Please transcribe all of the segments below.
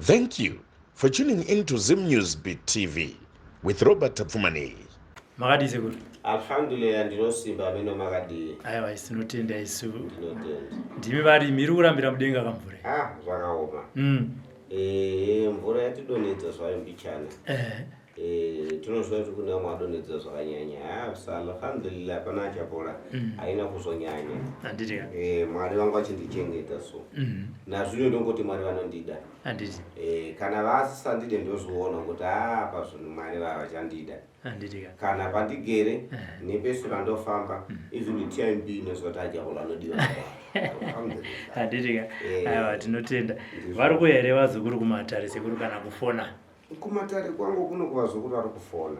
Thank you for tuning in to Zim News Beat TV with Robert Tapfumaneyi. Makadii sekuru? Alhamdulillah, ndinosimba ameno makadii? Aiwa, tinotenda isu. Ndinotenda. Ndimi varimi iri kurambira mudenga kamvura. Ah, zvakaoma. Mvura yatidonhedza zvayo mbichana. Tinozwa kuti kune vamwe vadonhedza zvakanyanya. Ah, sa alhamdulillah hapana achapora. Haina kuzonyanya. Handiti ka? Mwari vangu vachindichengeta so. Nazvino ndongoti Mwari vanondida. Handiti. Kana vasisandide ndozviona kuti ah, pazvinhu Mwari vavachandida. Handiti ka? Kana pandigere nepese pandofamba, even TMB inoziva kuti achapola anodiwa. Alhamdulillah. Handiti ka? Eh. Aiwa, tinotenda. Ndizvo. Vari kuuya here vazukuru kumatare sekuru kana kufona? Kumatare kwangu kuno kuvazukuru vari kufona,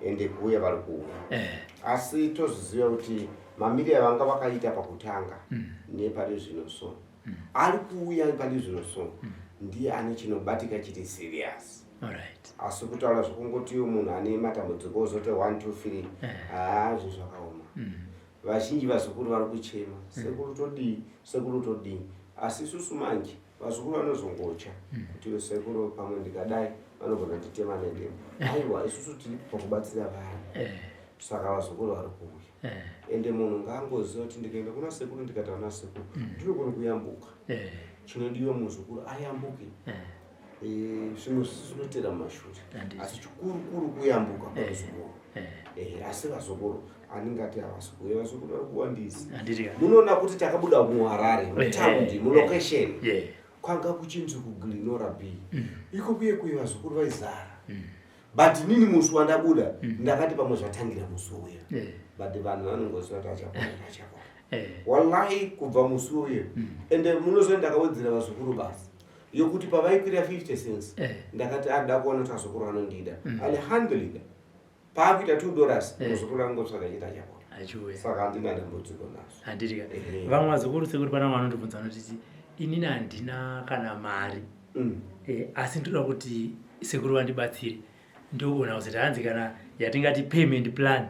ende kuuya vari kuuya, asi tozviziva kuti mamiriro avanga vakaita pakutanga nepari zvino, so ari kuuya pari zvino, so ndiye ane chinobatika chiri serious. Asi kutaura zvokungotiwo munhu ane matambudziko ozoti 1 2 3, haa, zvinhu zvakaoma. Vazhinji vazukuru vari kuchema, "Sekuru todii? Sekuru todii?" Asi isusu manje vazukuru vanozongocha kuti sekuru pamwe ndikadai vanogona nditema nedemo. Aiwa, isusu tiri pakubatsira vanhu. Saka vazukuru vari kuuya. Ende munhu ngaangoziva kuti ndikaenda kuna sekuru, ndikataura nasekuru, ndinogona kuyambuka. Chinodiwa, muzukuru ayambuke. Zvimwe zvisi zvinotera mumashure, asi chikurukuru kuyambuka kwavazukuru. Asi vazukuru aningati havasi kuuya, vazukuru vari kuwandisa. Handiti ka? Munoona kuti takabuda muHarare, mutaundi, mulocation kwanga kuchinzi kuGlen Norah B, iko kuye kuye vazukuru vaizara. But inini musi wandabuda ndakati pamwe zvatangira musi uya, but vanhu vanongoziva kuti achapora, achapora. Wallahi, kubva musi uye, ende munoziva ndakawedzera vazukuru basi yokuti pavaikwira 50 cents, ndakati ada kuona kuti vazukuru vanondida. Alhamdulillah, paakuita $2, muzukuru angotsvaga chiti achapora. Achiuya. Saka handina dambudziko nazvo. Handiti ka? Ehe. Vamwe vazukuru sekuru, pana vanondibvunza vanotiti, "Inini handina kana mari, asi ndoda kuti sekuru vandibatsire." Ndogona kuzoti hanzi kana yatingati payment plan,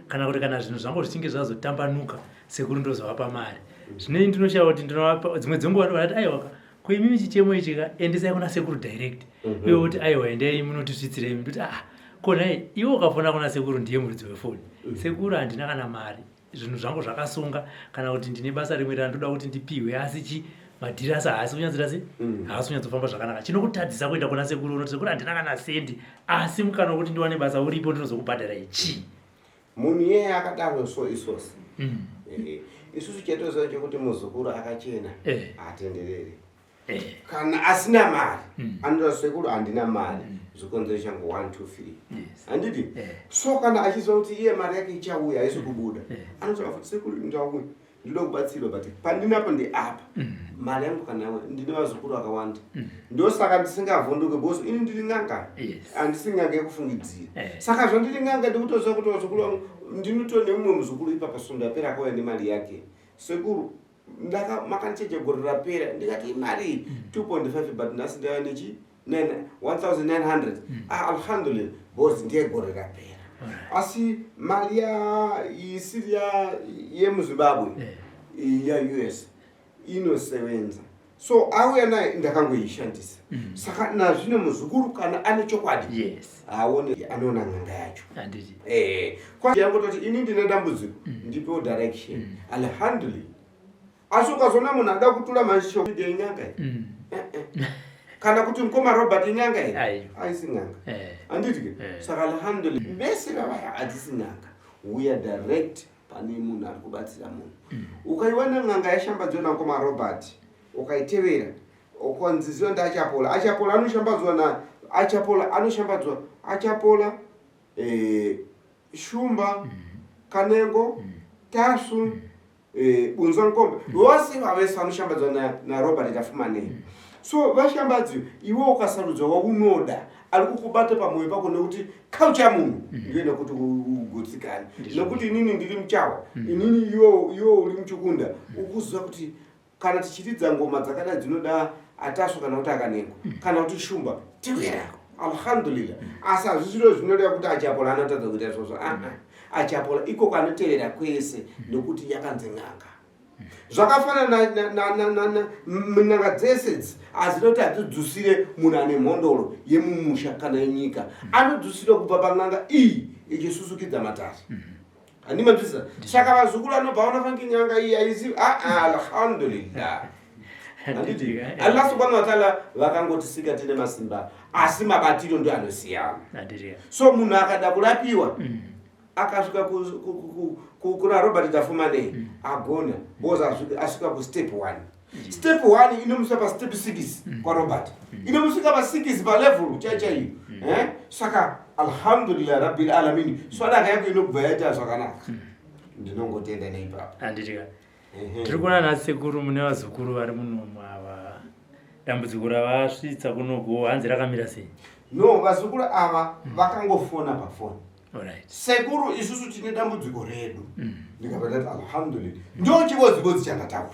kana kuti kana zvinhu zvangu zvichinge zvazotambanuka, sekuru ndozovapa mari. Zvinei ndinoshaya kuti ndinovapa. Dzimwe dzenguva vanoti, "Aiwa, ko imimi chichemo ichi ka, endesai kuna sekuru direct." Iwe kuti, "Aiwa, endai munotisvitsirei." Ndoti, "Ah, konai iwe ukafona kuna sekuru, ndiye muridzi wefoni. Sekuru, handina kana mari, zvinhu zvangu zvakasunga, kana kuti ndine basa rimwe randoda kuti ndipiwe, asi chi madhiri asi haasi kunyatsoita se haasi kunyatsofamba zvakanaka." Chinokutadzisa kuenda kuna sekuru, unoti, "Sekuru, handina kana sendi, asi mukana wekuti ndiwane basa uripo, ndinozokubhadharai chii?" Munhu iyeye akadaro so isosi. Ehe. Isusu chetoziva chekuti muzukuru akachena hatendereri. Kana asina mari, anoita, "Sekuru, handina mari, zvikonzero changu 1 2 3." Handiti? So kana achiziva kuti iye mari yake ichauya, haisi kubuda, anotaura futi, "Sekuru, ndauya, ndinoda kubatsirwa, but pandinapo ndeapa. Mari yangu kana yauya." Ndine vazukuru vakawanda, ndosaka ndisingavhunduke, because ini ndiri n'anga. Handisi n'anga yekufungidzira. Saka zvandiri n'anga, ndikutoziva kuti vazukuru vangu, ndinoto nemumwe muzukuru ipapa svondo yapera akauya nemari yake, "Sekuru, ndaka makandicheche gore rapera." Ndikati, "Imari iyi 2.5, but nhasi ndava nechi 1900." Ah, alhamdulillah, because ndiye gore rapera. Asi mari ya isiri ya yemuZimbabwe, yaUS inosevenza, so auya naye, ndakangoishandisa. Saka nazvino muzukuru kana ane chokwadi, haone, anoona n'anga yacho. Handiti? Yangototi, "Ini ndine dambudziko, ndipewo direction." Alhamdulillah. Asi ukazoona munhu ada kutura mashoko, "In'anga iyi," kana kuti, "Mukoma Robert in'anga iyi," Aiwa. aisi n'anga. Handiti ke? Eh. Saka alhamdulillah, vese vavaya hadzisi n'anga. Uya direct pane munhu ari kubatsira munhu. Ukaiwana n'anga yashambadzwa namukoma Robert, ukaitevera, ukanziziwa ndiAchapola, Achapola anoshambadzwa na Achapola, anoshambadzwa Achapola, Shumba, Kanengo, Tasu, Bunza Nkombe, vose vavese vanoshambadzwa naRobert Tafumanei. So vashambadzi, iwe ukasarudzwa waunoda ari kukubata pamwoyo pako, nekuti culture munhu ndiyo nekuti ugutsikane. Nekuti inini ndiri muchawa, inini iwe uri muchukunda, ukuziva kuti kana tichiridza ngoma dzakadai dzinoda aTasvu kana kuti aKanengo kana kuti Shumba, tewera. Alhamdulillah. Asi hazvisiro zvinoreva kuti Achapola anotadza kuita izvozvo. Aa, Achapola ikoko anotevera kwese, nekuti yakanzi n'anga. Zvakafanana n'anga dzese idzi hazinoti hadzidzusire munhu ane mhondoro yemumusha kana yenyika. Anodzusira kubva pan'anga iyi ichisusukidza matare. Handimanzwisisa. Saka vazukuru vanobva vanofange n'anga iyi haisi. Aa, alhamdulillah. Handiti Allah subhanahu wa ta'ala vakangotisika tine masimba, asi mabatiro ndo anosiyana. So munhu akada kurapiwa, akasvika kuna Robert Tafumanei, agona because asvika kustep one. Step one inomusvika pastep six kwaRobert, inomusvika pasix, palevel chai chaiyo. Eh? Saka alhamdulillah rabbil alamin, swadaka yako inobva yaita zvakanaka. Ndinongotenda neipapo. Handitika. Tiri kuona nasekuru mune vazukuru vari munomu ava. Dambudziko ravasvitsa kunoku hanzi rakamira sei? No, vazukuru ava vakangofona pafoni, "Sekuru, isusu tine dambudziko redu." Ndikabva ndati alhamdulillah, ndo chibodzibodzi chandataura.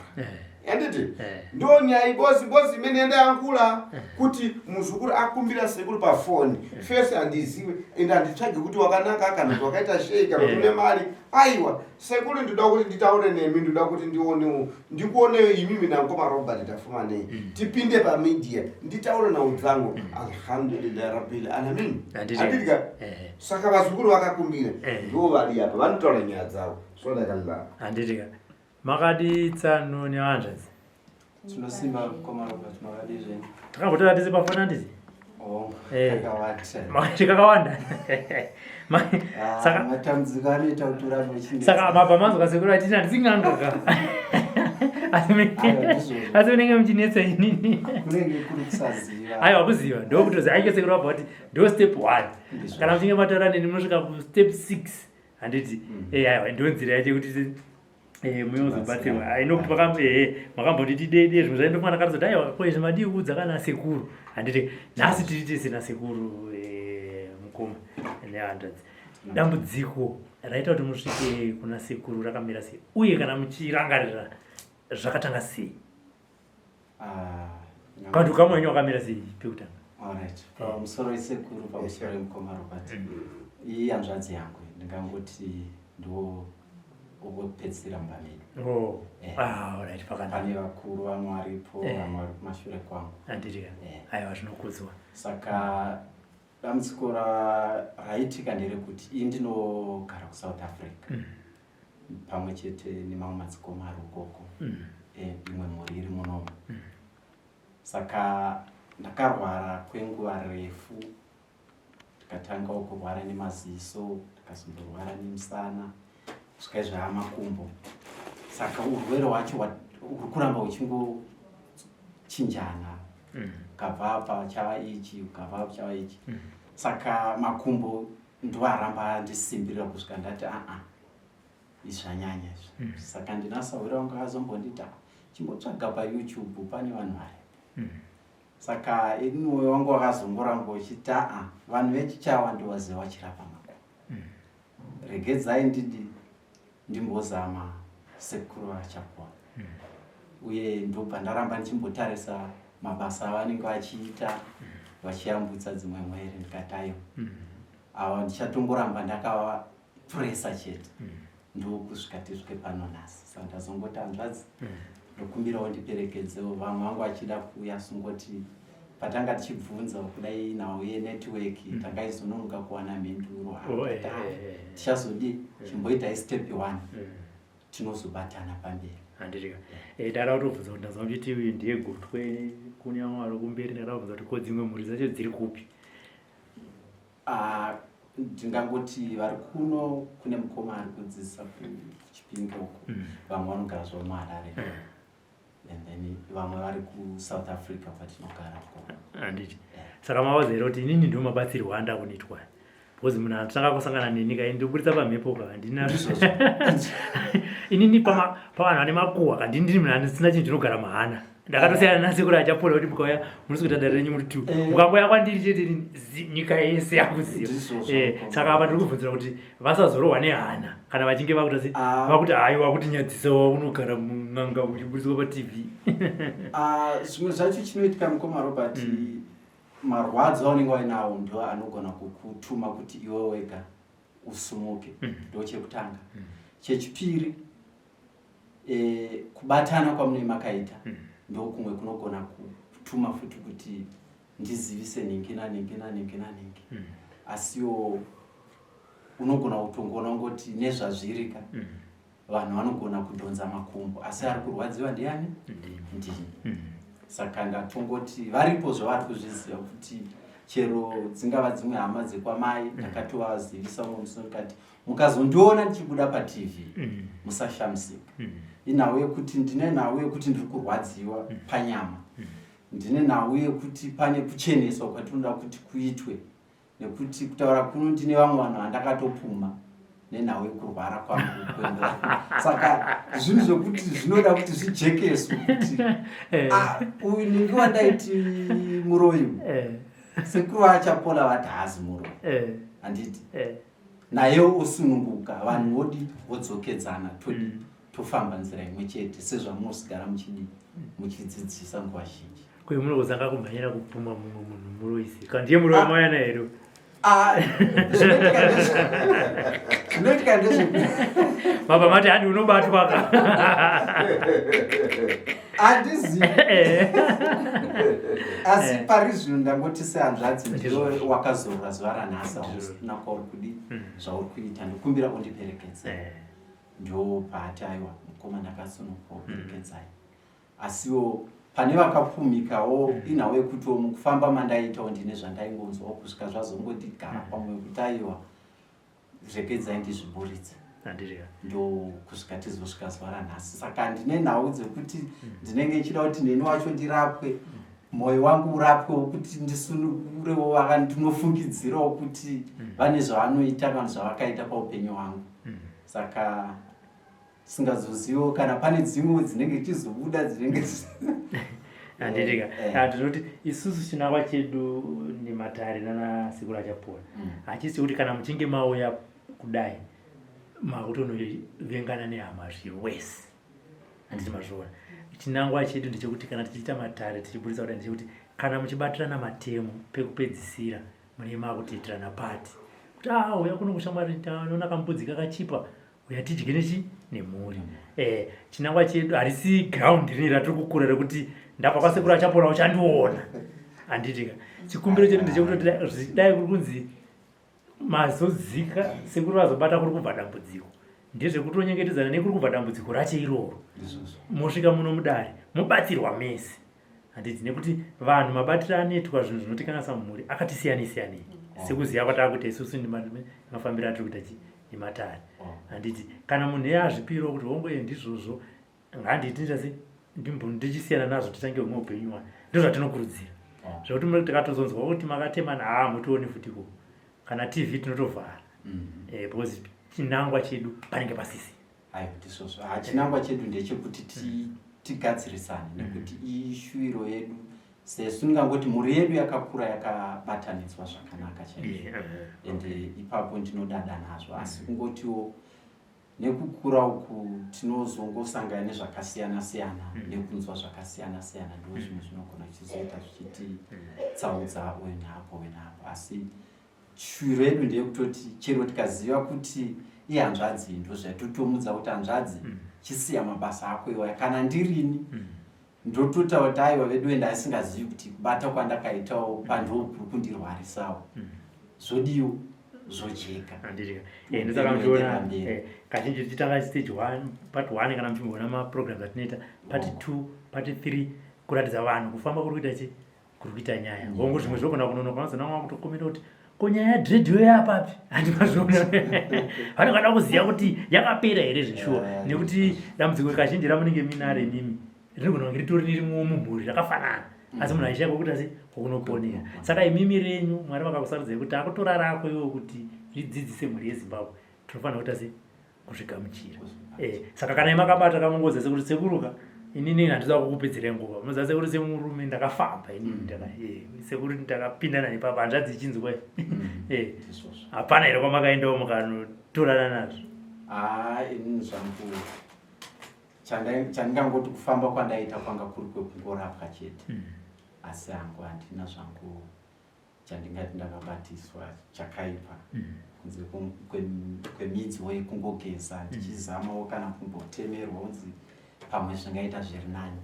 Anditi ndo nyaya ibozibozi imene yandayankula kuti muzukuru akumbira sekuru pafoni fese. Handiziwe ende handitsvagi kuti wakanaka kana kuti wakaita shei kana kuti une mari. Aiwa, "Sekuru, ndoda kuti nditaure nemi, ndoda kuti ndionewo, ndikuonewo imimi nankoma Robert Tafumanei, tipinde pamedia nditaure nhau dzangu." Alhamdulillah rabbil alamin. Handitika. Saka vazukuru vakakumbira, ndo vari apa, vanotaura nyaya dzavo. Sadakallah. Handitika. Makadi tsano nevanzvadzi? Tinosimba, mukoma Robert, makadi zvenyu? Takambotaura tese pafoni, handiti? Oh, kakawanda. Makati kakawanda. Ah, matambudziko anoita kuti urambe uchinetsa. Saka mabva manzwa sekuru achiti handisi n'anga ka, asi Aiwa, ndizvozvo. Asi munenge muchinetsa inini. Kunenge kuri kusaziva. Aiwa, kuziva ndokutozi aike sekuru vabva kuti ndo step one. Kana muchinge mataura neni munosvika kustep six, handiti? Eh, aiwa, ndo nzira yacho yekuti munozobatsirwa. Nokuti makambonditi dede zvimwe zvaindofana karizoti aiwa, ko izvi madii kuudza kana sekuru, handiti? Nhasi tiri tese nasekuru, mukoma nehanzvadzi. Dambudziko raita kuti musvike kuna sekuru rakamira sei, uye kana muchirangarira zvakatanga sei? Ah, Kana kuti ukama wenyu wakamira sei pekutanga? Alright. Pamusoro isekuru, pamusoro yemukoma Robert. Iyi hanzvadzi yangu, ndingangoti ndo wekupedzisira mumba medu. Oh. Ah, alright, pakanaka. Pane vakuru vamwe varipo, vamwe vari kumashure kwangu. Handiti? Aiwa, zvinokudzwa. Saka dambudziko raitika nderekuti ii ndinogara kuSouth Africa pamwe chete nemamwe madzikoma ari ukoko, imwe mhuri iri munomu. Saka ndakarwara kwenguva refu, ndikatangawo kurwara nemaziso, ndikazomborwara nemusana, kusvika zvaamakumbo. Saka urwere hwacho huri kuramba uchingochinjana, ukabva apa chava ichi, ukabva apa chava ichi. Saka makumbo ndo aramba andisimbirira kusvika ndati aa, izvi zvanyanya izvi. Saka ndina sahwira wangu akazombonditi, "Ah, chimbotsvaga paYouTube, pane vanhu varipo." Saka ini mwoyo wangu wakazongoramba uchiti aa, vanhu vechichawa ndovaziva vachirapa makumbo, regedzai ndidi ndimbozama sekuru vachakuwa. Uye ndobva ndaramba ndichimbotarisa mabasa avanenge vachiita vachiyambutsa dzimwe mwere, ndikati aiwa, ava ndichatongoramba ndakavapuresa chete, ndokusvika tisvike pano nhasi. Saka ndazongoti hanzvadzi, ndokumbirawo ndiperekedzewo vamwe vangu vachida kuuya. Sungoti patanga tichibvunza kudai nhau yenetwork, tangaizononoka kuwana mhinduro. Oh, Tichazodi chimboitai step one, tinozobatana pamberi. Handitika. Ndada kutobvunza kuti ndazwa muchiti uyu ndiye gotwe, kune vamwe vari kumberi. Ndada kubvunza kuti ko dzimwe mhuri dzacho dziri kupi? Ah, ndingangoti vari kuno, kune mukoma ari kudzidzisa kuChipinge uko, vamwe vanogara zvavo muHarare, and then vamwe vari kuSouth Africa kwatinogara uko. Handiti. Saka mavaza here kuti inini ndo mabatsirwo anda kunoitwa? Because munhu anotanga kusangana neni ka, ndinoburitsa pamhepo ka, handina Ndizvozvo. Inini pavanhu vane makuhwa ka, ndini ndiri munhu andisina chinhu chinogara mahana. Ndakatosiyana nasekuru achapora kuti mukauya munosi kuita dare renyu muri two, mukangoya kwandiri chete inini, nyika yese yakuziva. Ndizvozvo. Saka apa ndiri kubvunzira kuti vasazorohwa nehana kana vachinge vakuta se Ah. vakuti haiwa, kuti nyadzisa unogara mun'anga uchiburitswa paTV. Ah, zvimwe zvacho chinoitika, mukoma Robert, marwadzo aunenge wainawo ndo anogona kukutuma kuti iwe wega usumuke. Ndo chekutanga. Chechipiri, Kubatana kwamunenge makaita ndokumwe kunogona kutuma futi kuti ndizivise nhingi nanhingi nanhingi nanhingi. Asiwo unogona kutongoona kungoti nezvazvirika, vanhu vanogona kudhonza makumbo, asi ari kurwadziwa ndiani? Ndini. Saka ndatongoti varipo zvavari kuzviziva kuti chero dzingava dzimwe hama dzekwamai, ndakatovazivisa umwe musi ndikati, "Mukazondiona ndichibuda paTV, musashamisika. Inhau yekuti ndine nhau yekuti ndiri kurwadziwa panyama, ndine nhau yekuti pane kucheneswa kwatinoda kuti kuitwe, nekuti kutaura kuno ndine vamwe vanhu vandakatopuma nenhau yekurwara kwangu kuenderana." Saka zvinhu zvekuti zvinoda kuti zvijekeswe kuti ah, uyu ningi wandaiti muroyi, sekuru achapola vati haazi muroyi, handiti? Nayewo osununguka, vanhu vodi vodzokedzana, todi tofamba nzira imwe chete sezvamunosigara muchidi muchidzidzisa nguva zhinji. Kuyi munozanga kumhanyira kupuma mumwe munhu muroisi, kana ndiye muroyi mayana here? Ah, zvinoitika ndezvekuti Baba mati handi unobatwa ka. Handizivi, asi pari zvino ndangoti sehanzvadzi ndiwe wakazorora zuva ranhasi, hausina kwauri kudi zvauri kuita, ndikumbira undiperekedze. Ndo paati, "Aiwa mukoma, ndakasununguka, uperekedzai." Asiwo pane vakapfumikawo, inhau yekutiwo mukufamba mandaitawo ndine zvandaingonzwawo kusvika zvazongotigara pamwe kuti aiwa, regedzai ndizviburitse. Handiria. Ndo kusvika tizosvika zuva ranhasi. Saka ndine nhau dzekuti ndinenge ndichida kuti neni wacho ndirapwe, mwoyo wangu urapwewo, kuti ndisunungurewo ndinofungidzirawo kuti vane zvavanoita kana zvavakaita paupenyu hwangu. Saka singazoziviwo kana pane dzimwe dzinenge chizobuda dzinenge Handitika. Tinoti isusu chinangwa chedu nematare nana sekuru achapora hachisi kuti kana muchinge mauya kudai makutonovengana nehama zviwese, handiti mazviona? Chinangwa chedu ndechekuti kana tichiita matare tichiburitsa kudai, ndechekuti kana muchibatirana matemo, pekupedzisira munenge makutoitirana pati kuti a uya kuno kushamwari, tanoona kambudzi kakachipa, uya tidye nechi nemhuri. Chinangwa chedu harisi ground rini ratiri kukura rekuti ndabva kwasekuru achapora uchandiona, handitika? Chikumbiro chedu ndechekuti dai kuri kunzi mazodzika sekuru vazobata kuri kubva dambudziko, ndezvekutonyengetedzana nekuri kubva dambudziko racho iroro, mosvika muno mudare mobatsirwa mese, handiti? Nekuti vanhu mabatiro anoitwa zvinhu zvinotikanganisa mumhuri akati siyanei siyanei, sekuziva kwataakuita isusu nemafambiro atiri kuita chi nematare, handiti? Kana munhu iye azvipirawo kuti hongu, ndizvozvo, nganditi ndase ndichisiyana nazvo, titange humwe upenyu wani, ndo zvatinokurudzira. Zvekuti tikatozonzwa kuti makatemana, haa, mutioni futi ko kana TV tinotovhara, because chinangwa chedu panenge pasisi. Aiwa, ndizvozvo. Ha, chinangwa chedu ndechekuti tigadzirisane, nekuti ishuwiro yedu sesu ndingangoti mhuri yedu yakakura yakabatanidzwa zvakanaka chaizvo, ende ipapo ndinodada nazvo. Asi kungotiwo nekukura uku tinozongosangana nezvakasiyana siyana, nekunzwa zvakasiyana siyana, ndo zvimwe zvinogona zvichizoita zvichititsaudza uyu naapo, uyu naapo. Asi shuwiro yedu ndeyekutoti chero tikaziva kuti ihanzvadzi, ndo zvatotomudza kuti hanzvadzi, chisiya mabasa ako iwaya. Kana ndirini, ndototaura kuti aiwa vedu, ende asingazivi kuti kubata kwandakaitawo pandoo kuri kundirwarisawo, zvodiwo zvojeka. Handitika. Ndosaka muchiona kazhinji tichitanga stage one, part one, kana muchimboona maprograms atinoita, part two, part three, kuratidza vanhu kufamba kuri kuita chi kuri kuita nyaya. Hongu, zvimwe zvogona kunonoka, unozoona mwa kutokomenda kuti ko nyaya yadredhiyo yapapi, handimazviona? Vanongada kuziva kuti yakapera here zveshuwa, nekuti dambudziko kazhinji ramunenge minare imimi rinogona kunge ritori nerimwewo mumhuri rakafanana, asi munhu aishaya kwekuti asi kwokunoponera. Saka imimi renyu Mwari vakakusarudzai kuti akutora rako iwo kuti ridzidzise mhuri yeZimbabwe, tinofanira kuti asi kuzvigamuchira. Saka kana imakabata kamungoza sekuti sekuruka, inini handida kukupedzerai nguva. Munoziva sekuru, semurume ndakafamba inini, sekuru ndakapindana nepapa, hanzvadzi ichinzwa. Ndizvozvo. Hapana here kwamakaendawo mukanotorana nazvo? Haa, inini zvangu chandingangoti kufamba kwandaita kwanga kuri kwekungorapwa chete, asi hangu handina zvangu chandingati ndakabatiswa chakaipa, kunze kwemidziwo yekungogeza ndichizamawo kana kumbotemerwa unzi. Pamwe zvingaita zviri nani.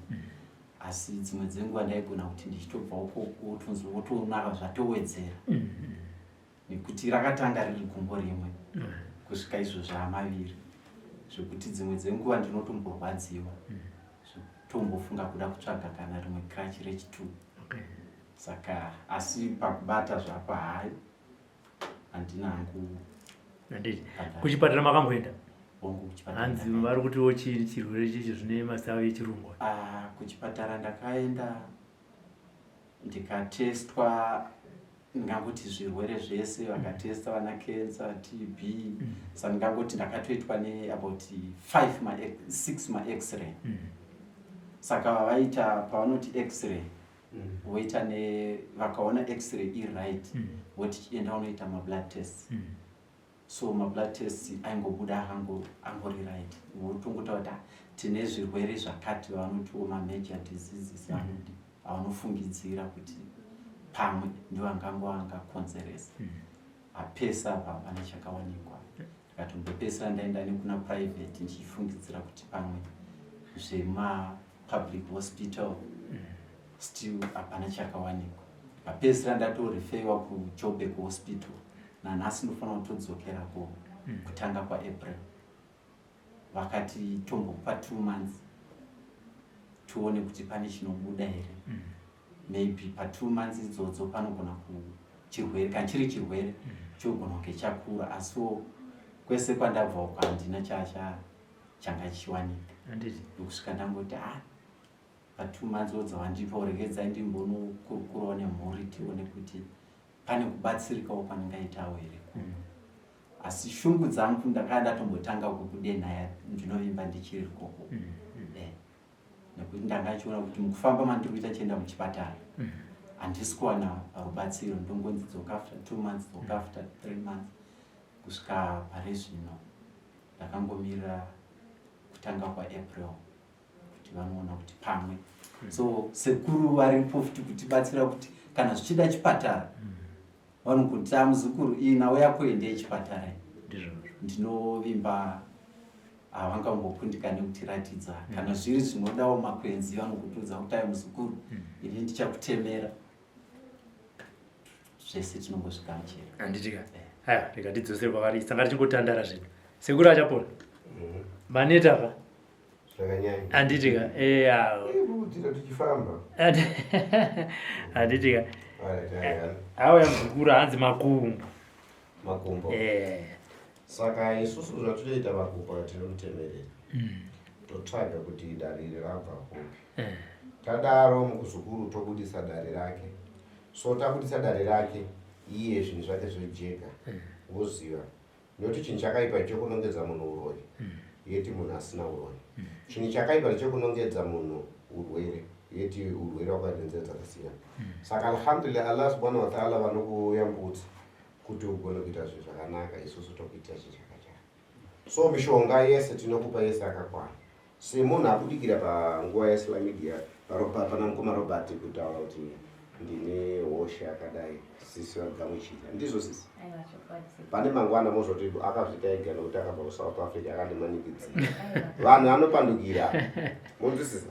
Asi dzimwe dzenguva ndaigona kuti ndichitobva ukoko wotonzi wotoona zvatowedzera. Nekuti rakatanga riri gumbo rimwe kusvika izvo zvaamaviri zvekuti dzimwe dzenguva ndinotomborwadziwa zvotombofunga kuda kutsvaga kana rimwe crutch rechi2. Saka asi pakubata zvapo hai handina hangu. Handiti kuchipatara makamboenda? Hongu, kuchipatara. Hanzi vari kutiwo chii chirwere chichi zvine mazita echirungu. Ah, kuchipatara ndakaenda ndikatestwa ndingangoti zvirwere zvese vakatesta vana cancer, TB. Saka ndingangoti ndakatoitwa neabout 5 ma 6 max-ray. Saka vaita pavanoti x-ray voita ne vakaona x-ray iri right voti enda unoita mablood tests. So mablood tests aingobuda angori right, votongotaura kuti tine zvirwere zvakati vanotiwo mamajor diseases avanofungidzira kuti pamwe ndiwo angango angakonzeresa. Apesa apa hapana chakawanikwa. Ndikatombopesera ndaenda nekuna private ndichifungidzira kuti pamwe zvemapublic hospital, still hapana chakawanikwa. Ndikapedzisira ndatorefewa kuJoburg Hospital. Nanhasi ndofanira kutodzokerako kutanga kwaApril. Vakati tombokupa 2 months tione kuti pane chinobuda here. Maybe pa2 months idzodzo panogona kuchirwere kana chiri chirwere chogona kunge chakura, asiwo kwese kwandabva uko handina changa chichiwanika. Handiti. Ndokusvika ndangoti a pa2 months wodza wandipa, uregedzai ndimbonokurukurawo nemhuri tione kuti pane kubatsirikawo kwandingaitawo here kuno. Asi shungu dzangu ndakanga ndatombotanga kukudenhaya, ndinovimba ndichiri ikoko. Nekuti ndanga ndichiona kuti mukufamba mandiri kuita chienda muchipatara handisi kuwana rubatsiro, ndongonzi dzoka after 2 months, dzoka after 3 months. Kusvika pari zvino ndakangomirira kutanga kwaApril kuti vanoona kuti pamwe. So sekuru varipo futi kutibatsira kuti kana zvichida chipatara vanongoti a muzukuru, iyi nhau yako iyi ndeyechipatara iyi. Ndizvozvo. Ndinovimba havangambokundikani kutiratidza kana zviri zvinodawo makwenzi, vanokutiudza kuti ayo muzukuru, ini ndichakutemera zvese, tinongozvigamuchira. Handitika. Aiwa, rega kwavari, sanga tichingotandara zvedu. Sekuru achapona maneta ka? Zvakanyanya. Handitika, eya. Kudzira tichifamba. Handitika. Alright, alright. Auya muzukuru, hanzi makumbo. Makumbo. Saka isusu zvatinoita, makumbo tinomutemerera, totsvaga kuti dare iri rabva kupi. Tadaro mukuzukuru tobudisa dare rake. So tabudisa dare rake, iye zvinhu zvake zvojeka, woziva nokuti chinhu chakaipa chekunongedza munhu uroyi, yeti munhu asina uroyi. Chinhu chakaipa chekunongedza munhu urwere, yeti urwere wakaita nzira dzakasiyana. Saka alhamdulillah, Allah subhanahu wataala vanokuyambutsa kuti ugone kuita zvinhu zvakanaka, isusu tokuitira chinhu chakachaka. So mishonga yese tinokupa yese yakakwana. Semunhu abudikira panguva yesocial media pana mukoma Robert kutaura kuti ndine hosha yakadai, sisi vagamuchira, ndizvo sisi? Aiwa, chokwadi. Pane mangwana mozoti akazviita ega nokuti akabva kuSouth Africa akandimanikidzira. Aiwa. Vanhu vanopandukira, munzwisisa,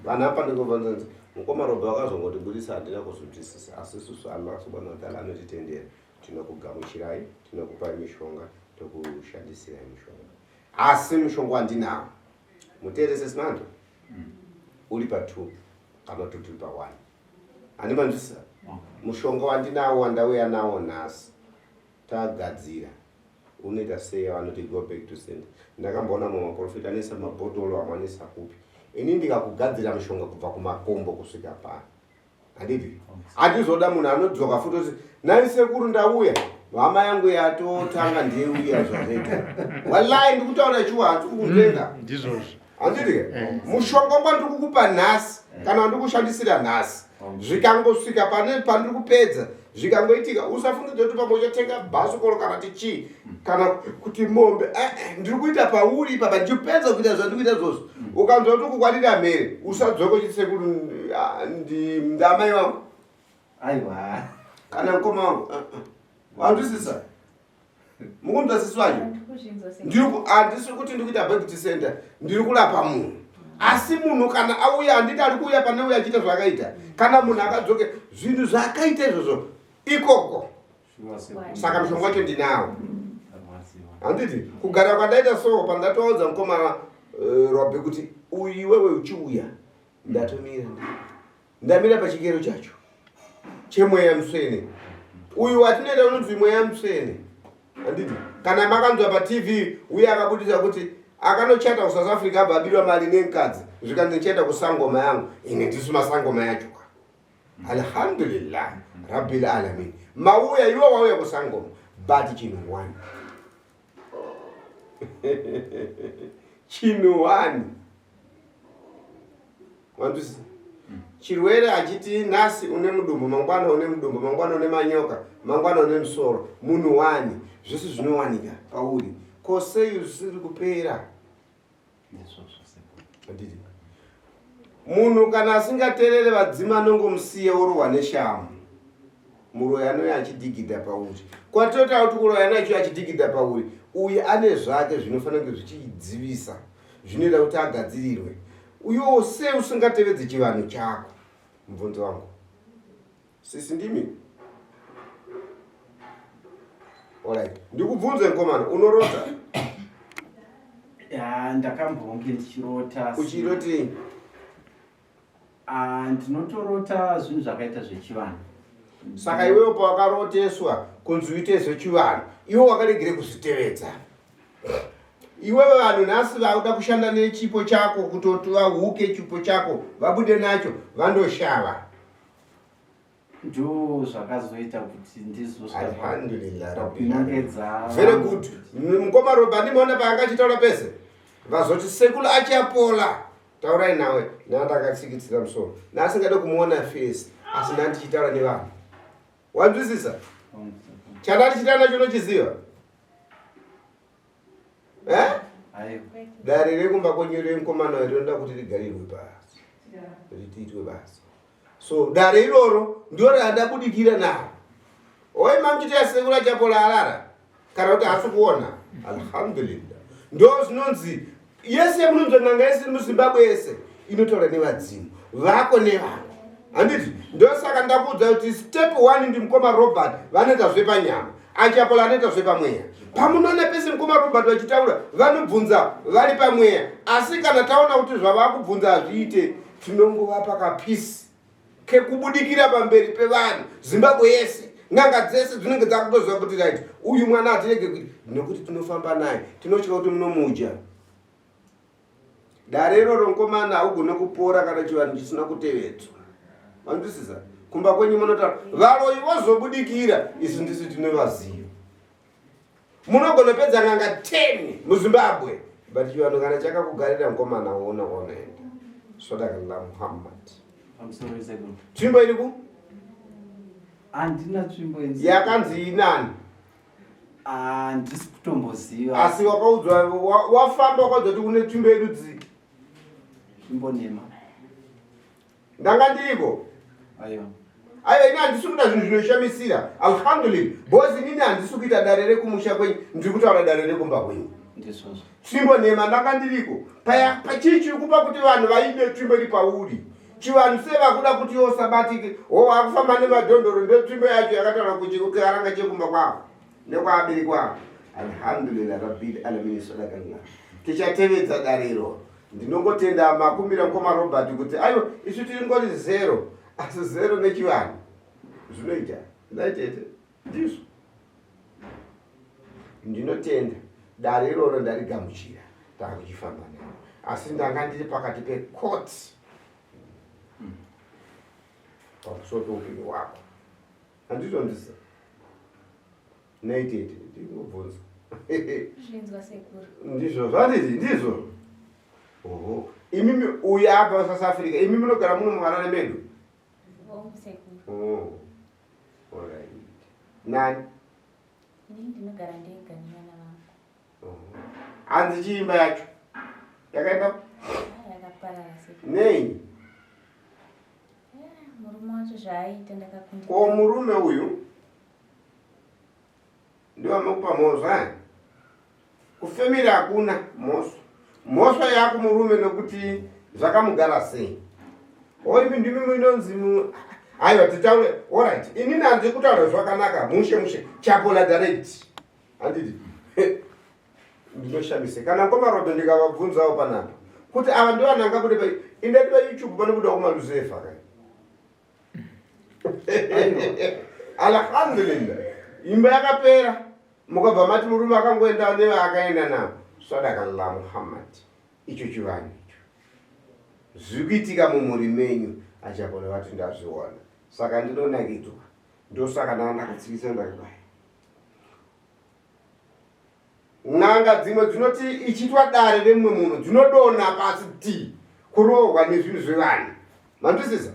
vanhu vanopandukira vanonzi mukoma Robert wakazongotibudisa, handina kuzvinzwisisa. Asi isusu Allah subhanahu wataala anotitendera, tinokugamuchirai, tinokupai mishonga, tokushandisirai mishonga. Asi mushonga wandinawo, muteerese simando, uri pa2 kana kuti uri pa1, handimanzwisisa. Mushonga wandinawo wandauya nawo nhasi tagadzira unoita sei? Vanoti go back to sender. Ndakamboona mamwe maprofita anoisa mabhotoro, amwe anoisa kupi. Ini ndikakugadzira mushonga kubva kumakombo kusvika pano, handiti handizoda munhu anodzoka futi oti nai sekuru ndauya, hama yangu yatotanga, ndiyeuya zvazvoita. Wallahi, ndikutaura chiwa, handisi kukunzenga. Ndizvozvo. Handiti mushonga wandiri kukupa nhasi kana wandiri kushandisira nhasi, zvikangosvika pane pandiri kupedza, zvikangoitika, usafungidza kuti pamwe uchatenga bhasikoro kana ti chii kana kuti mombe. Ndiri kuita pauri ipapa, ndichipedza kuita zvandiri kuita zvozvo, ukanzwa kuti kukwanira mhere, usadzoka uchiti sekuru ndamai vangu Aiwa. kana mukoma wangu. Wanzwisisa? Mukunzwa sisi wacho? Ndikuzvinzwa. Handisi kuti ndikuita back to sender, ndiri kurapa munhu. Asi munhu kana auya, handiti ari kuuya pane uya achiita zvaakaita. Kana munhu akadzoke zvinhu zvaakaita izvozvo ikoko, saka mushonga wacho ndinawo. Handiti kugara kwandaita so, pandatoudza mukoma Robi kuti uyu iwewe uchiuya, ndatomira, ndamira pachikero chacho chemweya mutsvene. Uyu watinoita unonzi mweya mutsvene, handiti? Kana makanzwa paTV uye akabudisa kuti akanochata kuSouth Africa, abva abirwa mari nemukadzi, zvikanzi ndichaenda kusangoma yangu. Ine ndisu masangoma yacho ka. Alhamdulillah rabbil alamin. Mauya, iwe wauya kusangoma, but chinhu one, chinhu one wanzwisisa, chirwere achiti nhasi une mudumbu, mangwana une mudumbu, mangwana une manyoka, mangwana une musoro, munhu wani, zvese zvinowanika pauri. Ko sei zvisiri kupera? Handiti munhu kana asingateerere vadzima, anongomusiya orohwa neshamu. Muroyi anouya achidhigidha pauri. Kwatotaura kuti kuroya nacho achidhigidha pauri, uyu ane zvake zvinofanira kunge zvichidzivisa, zvinoita kuti agadzirirwe. Uyowo sei usingatevedze chivanhu chako? Mubvunzo wangu, sisi, ndimi. Alright, ndikubvunze mukomana, unorota? Ya, ndakambonge ndichirota. Uchirotei? Ah, ndinotorota zvinhu zvakaita zvechivanhu. Saka iwewo pawakaroteswa kunzi uite zvechivanhu, iwe wakaregere kuzvitevedza? Iwewe vanhu nhasi vakuda kushanda nechipo chako, kutoti vahuke chipo chako, vabude nacho, vandoshava. Ndo zvakazoita kuti Alhamdulillah rabbil alamin. ndizosvika Very good. Mukoma Roba, ndimaona paanga achitaura pese, vazoti sekulu achapola, taurai nawe. Ndakatsikitsira musoro, naasingade kumuona face, asi ndandichitaura nevanhu. Wanzwisisa chandandichitaura nacho? Unochiziva, eh? Aiwa. Dare rekumba kwenyu remukomana rinoda kuti rigarirwe pasi, ritiitwe basa. So dare iroro ndio randabudikira naro. Oi mamuchiti sekuru achapola arara kana kuti haasi kuona. Alhamdulillah, ndo zvinonzi yese munonzwa n'anga yese muZimbabwe yese inotaura nevadzimu vako nevako, handiti? Ndosaka ndakuudza kuti step one ndi mukoma Robert, vanoita zvepanyama. Achapola anoita zvepamweya. Pamunoona pese mukoma Robert vachitaura, vanobvunza vari pamweya. Asi kana taona kuti zvavakubvunza hazviite, tinongovapa kapisi kekubudikira pamberi pevanhu, Zimbabwe yese, n'anga dzese dzinenge dzakutoziva kuti right, uyu mwana hatirege kuita nekuti tinofamba naye, tinotya kuti munomudya. Dare iroro, mukomana, haugone kupora kana chivanhu chisina kutevedzwa. Vanzwisisa? Kumba kwenyu munotaura varoyi vozobudikira, isu ndisu tinovaziva. Munogona pedza n'anga 10 muZimbabwe, but chivanhu kana chakakugarira, mukomana, uona kwaunoenda. Sadakallah Muhammad. Pamusoro sekuru. Tsvimbo iri ku Handina tsvimbo. Yakanzi inani? Handisi kutomboziva. Asi wakaudzwa, wafamba wakaudzwa kuti une tsvimbo yedu dzi Tsvimbo nhema. Ndanga ndiriko. Aiwa. Aiwa, ini handisi kuda zvinhu zvinoshamisira. Alhamdulillah, because inini handisi kuita dare rekumusha kwenyu, ndiri kutaura dare rekumba kwenyu. Ndizvozvo. Tsvimbo nhema, ndanga ndiriko paya. Pachii chiri kupa kuti vanhu vaide tsvimbo iri pauri? Chivanhu sevakuda kuti yosabatike o akufamba nemadhondoro, ndo tsvimbo yacho yakataura kuti karanga chekumba kwavo nekwaabereki wavo. Alhamdulillah rabbil alamin, sadakallah. Tichatevedza dariro. Ndinongotenda makumbira mukoma Robert kuti aiwa, isu tiri ngori zero, asi zero nechivanhu zvinoita ndaitete ndizvo. Ndinotenda dare iroro, ndarigamuchira, taakuchifamba naro. Asi ndanga ndiri pakati pekoti pamusoro peupenyu hwako, handizondisa naitete, ndingobvunza. Zvinzwa sekuru. Ndizvo zvanditi, ndizvo. Oho, imimi uyu abva South Africa, imi munogara muno muHarare medu? Hongu sekuru. Oh. Alright. Nani? Inini ndinogara ndega nevana vangu. Oho. Hanzi chiimba yacho yakaenda? Ah, yakaparara sekuru. Nei? Yeah, murume wacho zvaaiita ndakakundika. Ko murume uyu ndiwamakupa mhosva, eh? Kufemera hakuna mhosva, mhosva yako murume, nokuti Zvakamugara sei? Oimi ndimi munonzi mu aiwa titaure alright. Inini handiri kutaura zvakanaka mushe mushe Chapola direct. Handiti? Ndinoshamise kana ngoma robe ndikavabvunzawo panapa kuti ava ndivanhu angabude pa indati pa YouTube panobuda kumaluzefa kai. Alhamdulillah. Imba yakapera mukabva mati murume akangoenda nevaakaenda navo. Sadakallah Muhammad. Icho chivanhu icho. Zviri kuitika mumhuri menyu achapola vati ndazviona. Saka ndinonakidzwa. Ndosaka ndanga ndakatsikisa ndakadai. N'anga dzimwe dzinoti ichiitwa dare remumwe munhu dzinodonha pasi ti kurohwa nezvinhu zvevanhu. Manzwisisa?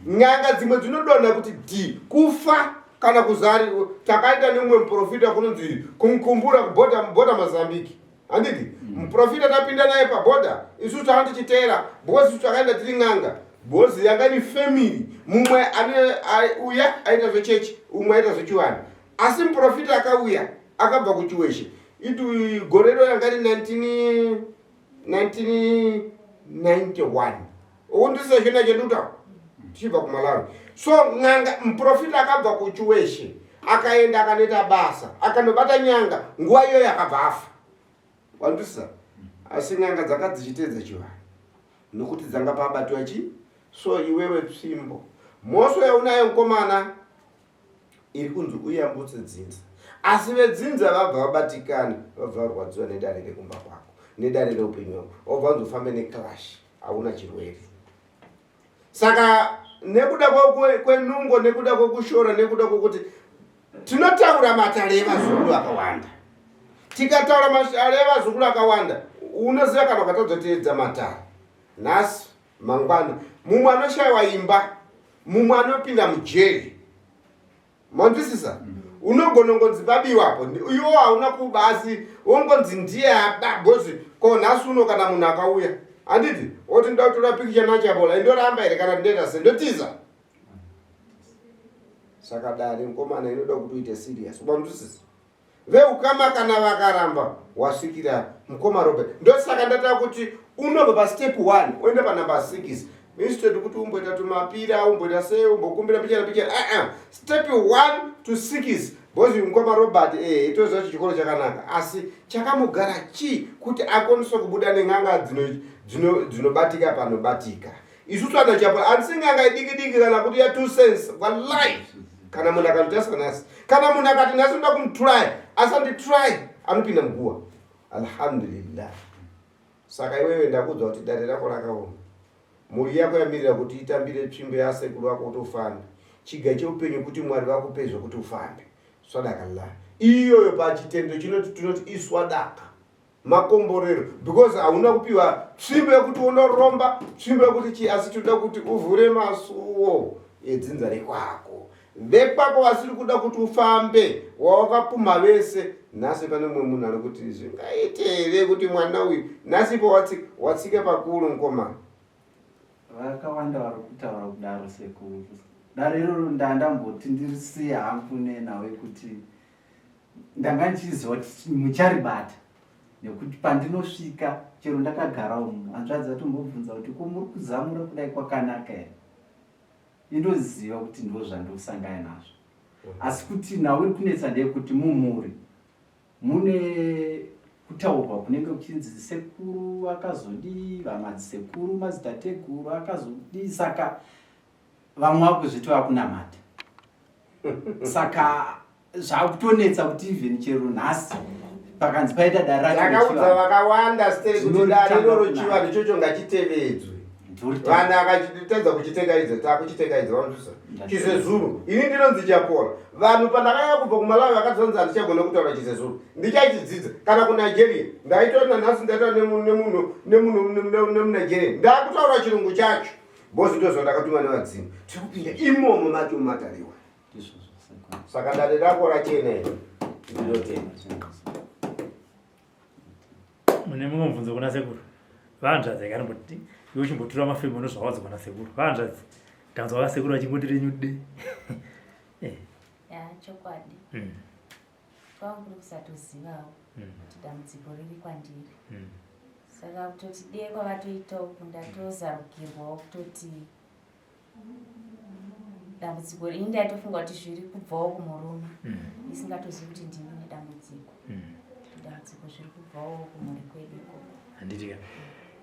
N'anga dzimwe dzinodonha kuti di kufa kana kuzari takaita nemumwe muprofita kunonzi kumkumbura kubhodha mubhodha Mozambique. Handiti? Muprofita tapinda naye pabhodha isu tanga tichiteera because isu takaenda tiri n'anga because yanga iri family mumwe ane uya aita zvechechi umwe aita zvechivanhu asi muprofita akauya akabva kuchiweshe itu gore iro ranga ri 1991 ukundisisa chona chendikutaura tichibva kumalawi so n'anga muprofita akabva kuchiweshe akaenda akanoita basa akanobata nyanga nguva iyoyo akabva afa wandisisa asi n'anga dzanga dzichiteedza chivanhu nokuti dzanga pabatiwa chi so iwewe tsvimbo mhosvo yaunayo mukomana iri kunzi uyambutse dzinza asi vedzinza vabva vabatikana vabva varwadziwa nedare rekumba kwako nedare reupenyu hwako wabva vanzi ufambe neclash hauna chirwere saka nekuda kwenungo nekuda kwekushora nekuda kwekuti tinotaura matare evazukuru akawanda tikataura matare evazukuru akawanda unoziva kana ukatadza teedza matare nhasi mangwana mumwe anoshayiwa imba mumwe anopinda mujeri manzwisisa unogona ngonzi pabiwapo iwo hauna kuba asi wongonzi ndiye aba bhozi ko nhasi uno kana munhu akauya handiti oti ndoda kutora pikicha nachabola indoramba here kana ndoita se ndotiza saka dare mukomana inoda kuti uite serious ubanzwisisa Veukama kana vakaramba wasvikira mukoma Robert. Ndosaka ndata kuti unobva pastep 1 oenda panumber 6 instead kuti umboita tumapira umboita sei umbokumbira pichana pichana uh -uh. Step 1 to 6 because mukoma Robert eh itoziva kuti chikoro chakanaka asi chakamugara chii kuti akwanise kubuda nen'anga dzinobatika dzino, dzino panobatika isusu ana chapo handisi n'anga idiki diki kana kuti ya two cents wallahi kana munhu akanditarisa nhasi kana munhu akati nhasi ndoda kumutry asanditry anopinda muguwa alhamdulillah saka iwewe ndakuudza kuti dare rako rakaoma mhuri yako yamirira kuti itambire tsvimbo yasekuru vako kuti ufambe chiga cheupenyu kuti mwari vakupe zvekuti ufambe swadaka la iyoyo pachitendo chinoti tinoti iswadaka makomborero because hauna kupiwa tsvimbo yekuti unoromba tsvimbo yekuti chii asi tinoda kuti uvhure masuwo edzinza rekwako vekwako vasiri kuda kuti ufambe wawakapumha vese nhasi pane mumwe munhu ari kuti zvingaite here kuti mwana uyu nhasi ipo watsika pakuru mukomana Vakawanda vari kutaura kudaro sekuru. Dare iroro ndandamboti ndirisiye hangu nenhau yekuti ndanga ndichiziva kuti mucharibata nekuti pandinosvika chero ndakagara umu hanzvadzi atombobvunza kuti ko muri kuzamura kudai kwakanaka here indoziva kuti ndo zvandosangana nazvo asi kuti nhau iri kunetsa ndeyekuti mumhuri mune kutaurwa kunenge kuchinzi sekuru akazodii vamadzisekuru madzitateguru akazodii saka vamwe vakuzviti vakunamata saka zvakutonetsa kuti even chero nhasi pakanzi paita dare racho Takaudza vakawanda steri kuti dare iroro chivanhu ichocho ngachitevedzwe. Vanhu akachitadza kuchitekaidza takuchitekaidza vanzwisa chizezuru. Ini ndinonzi Chapola. Vanhu pandakauya kubva kuMalawi vakadzonzi handichagona kutaura chizezuru. Ndichachidzidza kana kuNigeria. Ndaitaura nanhasi ndaitaura nemunhu nemunhu nemuNigeria. Ndakutaura chirungu chacho. Bozi ndozvandakatumwa nevadzimu. Tiri kupinda imomo macho mumatariwa. Saka dare rako rachena iri. Ndinotenda. Mune mumwe mubvunzo kuna sekuru. Vahanzvadzi akanomboti iwe chimbotura mafemo ndozvawadzwa nasekuru. Vahanzvadzi ndanzwa vasekuru vachingoti renyu de. Eh. Ya chokwadi. Kwangu kuri kusatozivawo kuti dambudziko riri kwandiri. Saka kutoti dee kwavatoita uku ndatozarukirwawo kutoti dambudziko ini ndaitofunga kuti zviri kubvawo kumurume isingatozivi kuti ndini nedambudziko. Dambudziko zviri kubvawo kumhuri kwedu ikoko. Handiti ka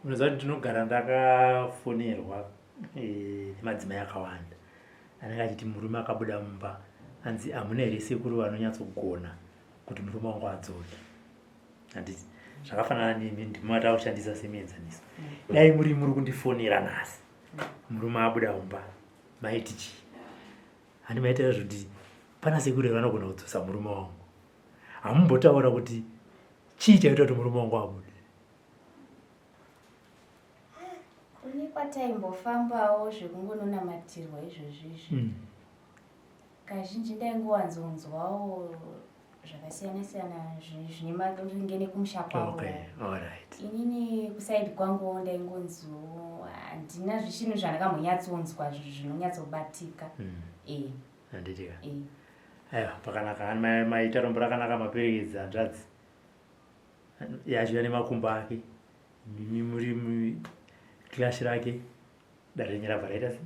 unoziva kuti ndinogara ndakafonerwa nemadzimai akawanda anenge achiti murume akabuda mumba anzi hamuna here sekuru vanonyatsogona kuti murume wangu adzoke. Handiti zvakafanana nemi ndimi matakushandisa semuenzaniso. Dai muri muri kundifonera nhasi murume abuda mumba maiti chii? Handi maitaura zvekuti pana sekuru here vanogona kudzosa murume wangu. Hamumbotaura kuti chii chaita kuti murume wangu abude. Kune kwataimbofambawo zvekungononamatirwa izvozvi izvi. Kazhinji ndaingowanzonzwawo zvakasiyana siyana zvine maringe nekumusha kwavo. Okay, alright. Inini kusaidi kwanguwo ndaingonziwo handina zvishinhu zvandakambonyatsonzwa zvinonyatsobatika. Handiti ka? Aiwa, pakanaka. Maita rombo rakanaka maperekedza hanzvadzi. Yachiuya nemakumbo ake. Mimi muri clash rake. Dare renyu rabva raita sei?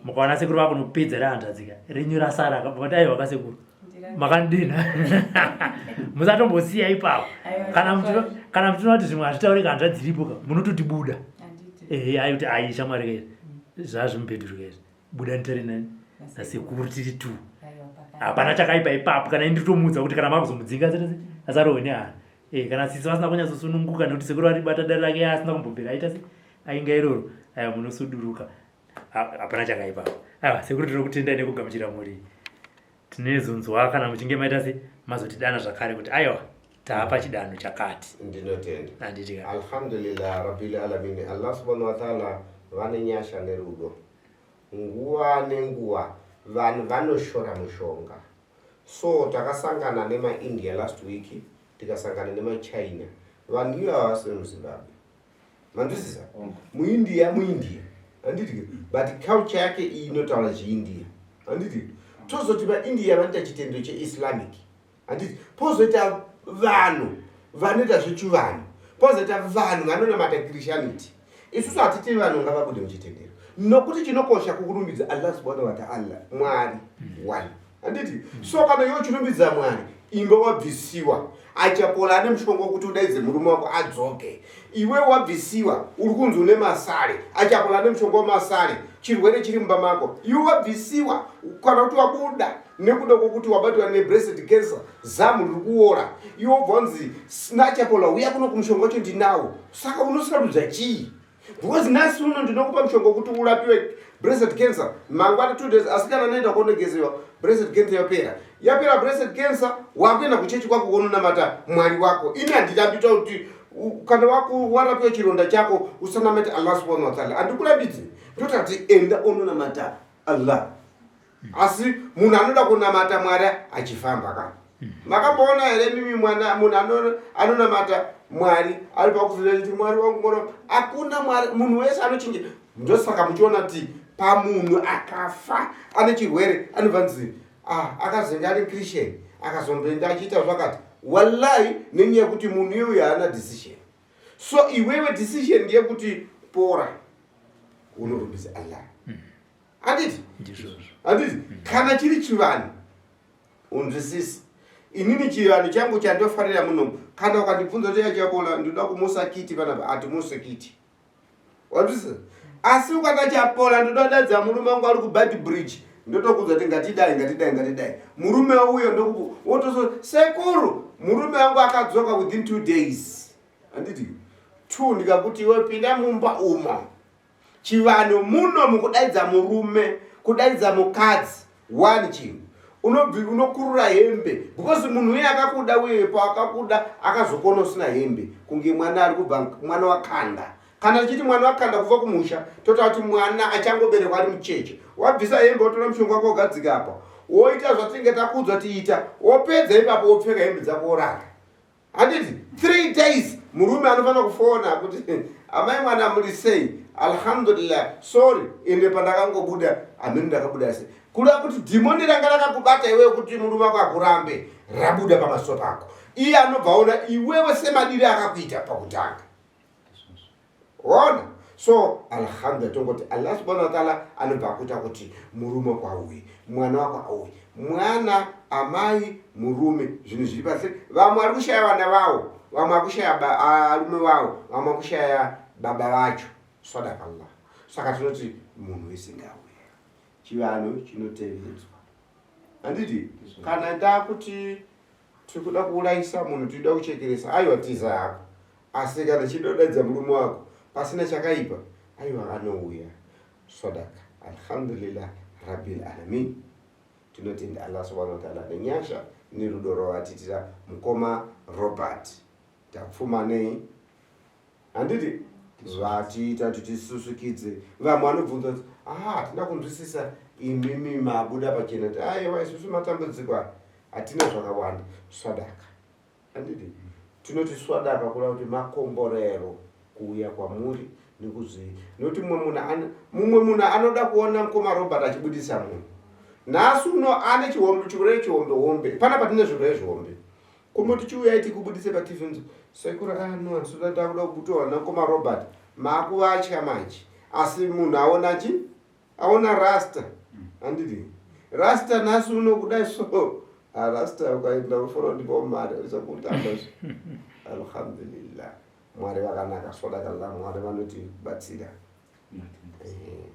Mukaona sekuru vakunopedza rehanzvadzi ka renyu rasara ka mukati aiwa kasekuru makandina. Musatombosiya ipapo. Kana muchiona kuti zvimwe hazvitaurika hanzvadzi iripo ka munototi buda. Ehe ayi kuti ayi shamwari ka izvi zvazvimubhedhuru ka izvi. Buda nditare nani nasekuru tiri two. Hapana chakaipa ipapo kana ini nditomuudza kuti kana makuzomudzinga asarohwe nehana. Kana sisi vasina kunyatsosununguka nekuti sekuru varibata dare rake asina kumbobvira aita se ainga iroro aiwa munosuduruka. Hapana chakaipa. Aiwa sekuru tinokutendai nekugamuchira mhuri. Tinezonzwa kana muchinge maita se mazotidana zvakare kuti aiwa taapa chidanho chakati. Ndinotenda. Handiti ka. Alhamdulillah rabbil alamin. Allah subhanahu wa ta'ala vane nyasha nerudo. Nguva nenguva vanhu vanoshora mushonga. So takasangana nemaIndia last week, tikasangana nemaChina. Vanhu ivava vasi vemuZimbabwe. Manzwisisa? MuIndia muIndia. Handiti? But culture yake iyi inotaura chiIndia. Handiti? Tozoti vaIndia vanoita chitendero cheIslamic. Handiti? Pozoita vanhu vanoita zvechivanhu. Pozoita vanhu vanonamata Christianity. Isusu hatiti vanhu ngavabude muchitendero. Nokuti chinokosha kukurumbidza Allah subhanahu wa ta'ala, Mwari one. Handiti? So kana iwe uchirumbidza Mwari, imba wabvisiwa. Achapola ane mushonga wekuti udaidze murume wako adzoke. Iwe wabvisiwa, uri kunzi une masare. Achapola ane mushonga wemasare. Chirwere chiri mumba mako. Iwe wabvisiwa, kana kuti wabuda nekuda kwokuti wabatwa nebreast cancer, zamu riri kuora. Iwe wobva wanzi naChapola uya kuno kumushonga wacho ndinawo. Saka unosarudza chii? Because nhasi uno ndinokupa mushonga wekuti urapiwe breast cancer mangwana 2 days, asi kana noenda kuonogezewa breast cancer yapera. Yapera breast cancer, wakuenda kuchechi kwako wononamata Mwari wako. Ini handirambi kuti kana warapiwa chironda chako usanamate Allah subhanahu wa ta'ala. Handikurambidzi. Ndotati enda ononamata Allah. Asi munhu anoda kunamata Mwari achifamba ka. Makamboona here mimi mwana munhu anonamata Mwari ari pakuzoita kuti Mwari wangu Mwari wangu. Hakuna Mwari, munhu wese anochinja. Ndosaka muchiona kuti pamunhu akafa ane chirwere anobva nzi akazenge ari Christian akazomboenda achiita zvakati. Wallahi nenyaya yekuti munhu iyoyo haana decision. So iwewe decision ndeyekuti pora unorumbidza Allah. Handiti? Ndizvozvo. Handiti? Kana chiri chivanhu unzwisisi. Inini chivanhu changu chandofarira muno, kana ukandibvunza kuti yachapola ndinoda kumusa kiti panapa, hatimuse kiti. Wanzwisisa? Asi ukati chapola ndoda kudaidza murume wangu ari kuBad Bridge, ndotokuudza kuti ngatidai, ngatidai, ngatidai. Murume uyo ndokupu wotozo sekuru, murume wangu akadzoka within 2 days. Handiti? 2 ndikakuti iwe pinda mumba umo. Chivanhu muno mukudaidza murume, kudaidza mukadzi, one chinhu. Unokurura hembe because munhu uye akakuda uye paakakuda akazokona usina hembe kunge mwana ari kubva mwana wakanda. Kana tichiti mwana wakanda kubva kumusha totaura kuti mwana achangoberekwa ari mucheche. Wabvisa hembe wotora mushonga wako wogadzika apa. Woita zvatinenge takuudzwa tiita, wopedza ipapo wopfeka hembe dzako worara. Handiti 3 days murume anofanira kufona kuti amai mwana muri sei, alhamdulillah, sorry ende pandakangobuda amene ndakabuda sei. Kureva kuti dhimoni ranga rakakubata iwewe kuti murume wako akurambe rabuda pamaso pako. Iye anobva aona iwewe semadire akakuita pakutanga. Waona? So alhamdulillah tongoti Allah subhanahu wa ta'ala anobva akuita kuti murume wako auye, mwana wako auye. Mwana, amai, murume, zvinhu zviri pasi. Vamwe vari kushaya vana vawo, vamwe vari kushaya varume vawo, vamwe vari kushaya baba vacho. Sadakallah. Saka tinoti munhu wese ngauye. Chivanhu chinotevedzwa. Handiti? Kana ndakuti tiri kuda kuurayisa munhu tiri kuda kuchekeresa aiwa tiza hako asi kana chidodaidza murume wako pasina chakaipa aiwa anouya sadaka alhamdulillah rabbil alamin tinotenda allah subhanahu wataala nenyasha nerudo rwavatiitira mukoma Robert Tapfumanei handiti vatiita kuti tisusukidze vamwe vanobvunza kuti ah hatina kunzwisisa imimi mabuda pachena ti aiwa isusu matambudziko aya hatina zvakawanda swadaka handiti tinoti swadaka kureva kuti makomborero kuuya kwamuri nekuzii nokuti mumwe munhu mumwe munhu anoda kuona mukoma Robert achibudisa munhu nhasi uno ane chihombe chirwere chihombe hombe pana patine zvirwere zvihombe Kumboti chiuyai tikubudise paTV nzi sekuru ah no handisida ndakuda kubutorwa namukoma Robert makuvatya manje asi munhu aona chi aona rasta handiti rasta nhasi uno kudai so ah, rasta ukaenda unofanira kundipawo mari usakutamba alhamdulillah mwari vakanaka sodakalla mwari vanotibatsira eh.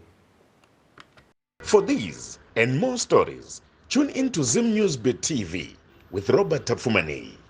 For these and more stories, tune in to Zim News Bit TV with Robert Tapfumanei.